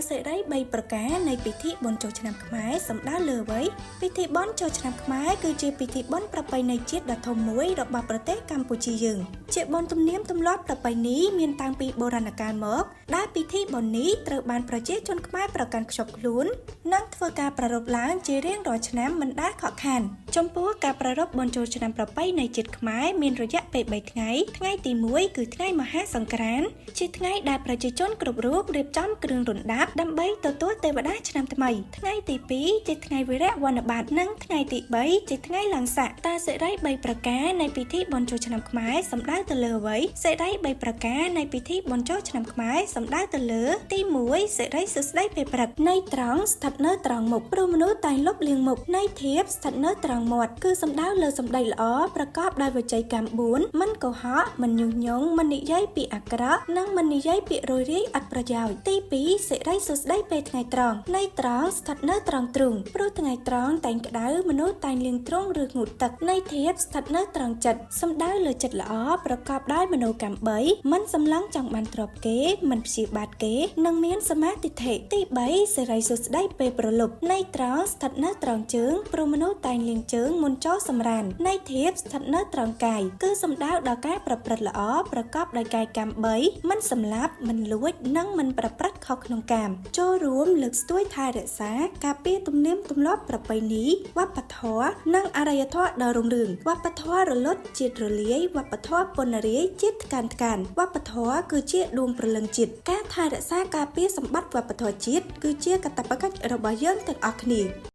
សិរី3ប្រការនៃពិធីបុណ្យចូលឆ្នាំខ្មែរសំដៅលើអ្វីពិធីបុណ្យចូលឆ្នាំខ្មែរគឺជាពិធីបុណ្យប្រពៃណីជាតិដ៏ធំមួយរបស់ប្រទេសកម្ពុជាយើងជាបុណ្យទំនៀមទម្លាប់ប្រពៃណីមានតាំងពីបុរាណកាលមកដែលពិធីបុណ្យនេះត្រូវបានប្រជាជនខ្មែរប្រកាន់ខ្ជាប់ខ្លួននិងធ្វើការប្រារព្ធឡើងជារៀងរាល់ឆ្នាំមិនដែលខកខានចំពោះការប្រារព្ធបុណ្យចូលឆ្នាំប្រពៃណីជាតិខ្មែរមានរយៈពេល3ថ្ងៃថ្ងៃទី1គឺថ្ងៃមហាសង្ក្រាន្តជាថ្ងៃដែលប្រជាជនគ្រប់រូបរៀបចំគ្រឿងរណ្ដាប់ដើម្បីទទួលទេវតាឆ្នាំថ្មីថ្ងៃទី2ជាថ្ងៃវិរៈវណ្ណបាតនិងថ្ងៃទី3ជាថ្ងៃឡើងស័កតាសិរី3ប្រការនៃពិធីបុណ្យចូលឆ្នាំខ្មែរសំដៅទៅលើអ្វីសិរី3ប្រការនៃពិធីបុណ្យចូលឆ្នាំខ្មែរសំដៅទៅលើទី1សិរីសួស្តីពេលព្រឹកនៃត្រង់ស្ថិតនៅត្រង់មុខព្រោះមនុស្សតែងលុបលាងមុខនៃធៀបស្ថិតនៅត្រង់មាត់គឺសំដៅលើសម្ដីល្អប្រកបដោយវិច័យកម្ម4មិនកុហកមិនញុះញង់មិននិយាយពីអាក្រក់និងមិននិយាយពាក្យរយរាយឥតប្រយោជន៍ទី2សិរីសួស្តីពេលថ្ងៃត្រង់នៃត្រង់ស្ថិតនៅត្រង់ទ្រូងព្រោះថ្ងៃត្រង់តែងក្តៅមនុស្សតែងលាងទ្រូងឬងូតទឹកនៃធៀបស្ថិតនៅត្រង់ចិត្តសំដៅលើចិត្តល្អប្រកបដោយមโนកម្ម3មិនសម្លឹងចង់បានទ្រព្យគេមិនព្យាបាទគេនិងមានសមាទិដ្ឋិទី3សិរីសួស្តីពេលប្រលប់នៃត្រង់ស្ថិតនៅត្រង់ជើងព្រោះមនុស្សតែងលាងជើងមុនចូលសម្រាននៃធៀបស្ថិតនៅត្រង់កាយគឺសំដៅដល់ការប្រព្រឹត្តល្អប្រកបដោយកាយកម្ម3មិនសម្លាប់មិនលួចនិងមិនប្រព្រឹត្តខុសក្នុងកាមចូលរួមលើកស្ទួយថែរក្សាការពារទំនៀមទម្លាប់ប្រពៃណីវប្បធម៌និងអរិយធម៌ដ៏រុងរឿងវប្បធម៌រលត់ជាតិរលាយវប្បធម៌ពណរាយជាតិថ្កានថ្កានវប្បធម៌គឺជាដួងព្រលឹងជាតិការថែរក្សាការពារសម្បត្តិវប្បធម៌ជាតិគឺជាកាតព្វកិច្ចរបស់យើងទាំងអស់គ្នា។